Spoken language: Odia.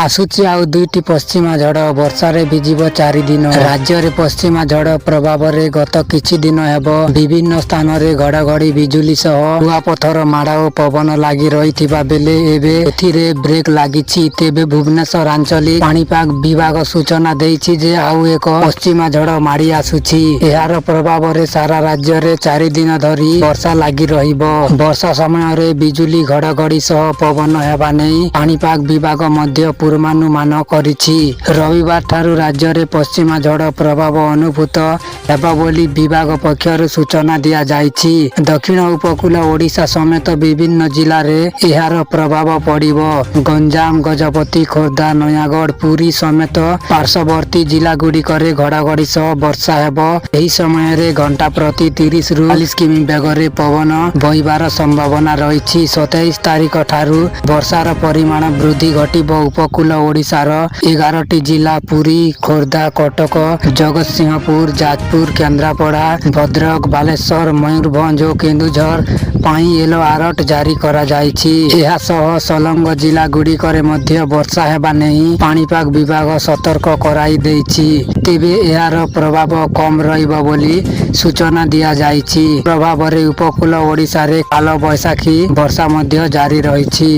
ଆସୁଛି ଆଉ ଦୁଇଟି ପଶ୍ଚିମା ଝଡ଼, ବର୍ଷାରେ ଭିଜିବ 4 ଦିନ। ରାଜ୍ୟରେ ପଶ୍ଚିମା ଝଡ଼ ପ୍ରଭାବରେ ଗତ କିଛି ଦିନ ହେବ ବିଭିନ୍ନ ସ୍ଥାନରେ ଘଡ଼ଘଡ଼ି ବିଜୁଳି ସହ କୁଆପଥର ମାଡ଼ ଓ ପବନ ଲାଗି ରହିଥିବା ବେଳେ ଏବେ ଏଥିରେ ବ୍ରେକ୍ ଲାଗିଛି। ତେବେ ଭୁବନେଶ୍ୱର ଆଞ୍ଚଳିକ ପାଣିପାଗ ବିଭାଗ ସୂଚନା ଦେଇଛି ଯେ ଆଉ ଏକ ପଶ୍ଚିମା ଝଡ଼ ମାଡ଼ି ଆସୁଛି। ଏହାର ପ୍ରଭାବରେ ସାରା ରାଜ୍ୟରେ 4 ଦିନ ଧରି ବର୍ଷା ଲାଗି ରହିବ। ବର୍ଷା ସମୟରେ ବିଜୁଳି, ଘଡ଼ଘଡ଼ି ସହ ପବନ ହେବା ନେଇ ପାଣିପାଗ ବିଭାଗ ମଧ୍ୟ ପୂର୍ବାନୁମାନ କରିଛି। ରବିବାର ଠାରୁ ରାଜ୍ୟରେ ପଶ୍ଚିମା ଝଡ଼ ପ୍ରଭାବ ଅନୁଭୂତ ହେବ ବୋଲି ବିଭାଗ ପକ୍ଷରୁ ସୂଚନା ଦିଆଯାଇଛି। ଦକ୍ଷିଣ ଉପକୂଳ ଓଡ଼ିଶା ସମେତ ବିଭିନ୍ନ ଜିଲ୍ଲାରେ ଏହାର ପ୍ରଭାବ ପଡ଼ିବ। ଗଞ୍ଜାମ, ଗଜପତି, ଖୋର୍ଦ୍ଧା, ନୟାଗଡ଼, ପୁରୀ ସମେତ ପାର୍ଶ୍ୱବର୍ତ୍ତୀ ଜିଲ୍ଲାଗୁଡ଼ିକରେ ଘଡ଼ଘଡ଼ି ସହ ବର୍ଷା ହେବ। ଏହି ସମୟରେ ଘଣ୍ଟା ପ୍ରତି 30ରୁ 40 କିମି ବେଗରେ ପବନ ବହିବାର ସମ୍ଭାବନା ରହିଛି। 27 ତାରିଖ ଠାରୁ ବର୍ଷାର ପରିମାଣ ବୃଦ୍ଧି ଘଟିବ। ଉପକୂଳ ଓଡ଼ିଶାର 11ଟି ଜିଲ୍ଲା ପୁରୀ, ଖୋର୍ଦ୍ଧା, କଟକ, ଜଗତସିଂହପୁର, ଯାଜପୁର, କେନ୍ଦ୍ରାପଡ଼ା, ଭଦ୍ରକ, ବାଲେଶ୍ୱର, ମୟୂରଭଞ୍ଜ ଓ କେନ୍ଦୁଝର ପାଇଁ ୟେଲୋ ଆଲର୍ଟ ଜାରି କରାଯାଇଛି। ଏହା ସହ ସଂଲଗ୍ନ ଜିଲ୍ଲାଗୁଡ଼ିକରେ ମଧ୍ୟ ବର୍ଷା ହେବା ନେଇ ପାଣିପାଗ ବିଭାଗ ସତର୍କ କରାଇ ଦେଇଛି। ତେବେ ଏହାର ପ୍ରଭାବ କମ୍ ରହିବ ବୋଲି ସୂଚନା ଦିଆଯାଇଛି। ପ୍ରଭାବରେ ଉପକୂଳ ଓଡ଼ିଶାରେ କାଳବୈଶାଖୀ ବର୍ଷା ମଧ୍ୟ ଜାରି ରହିଛି।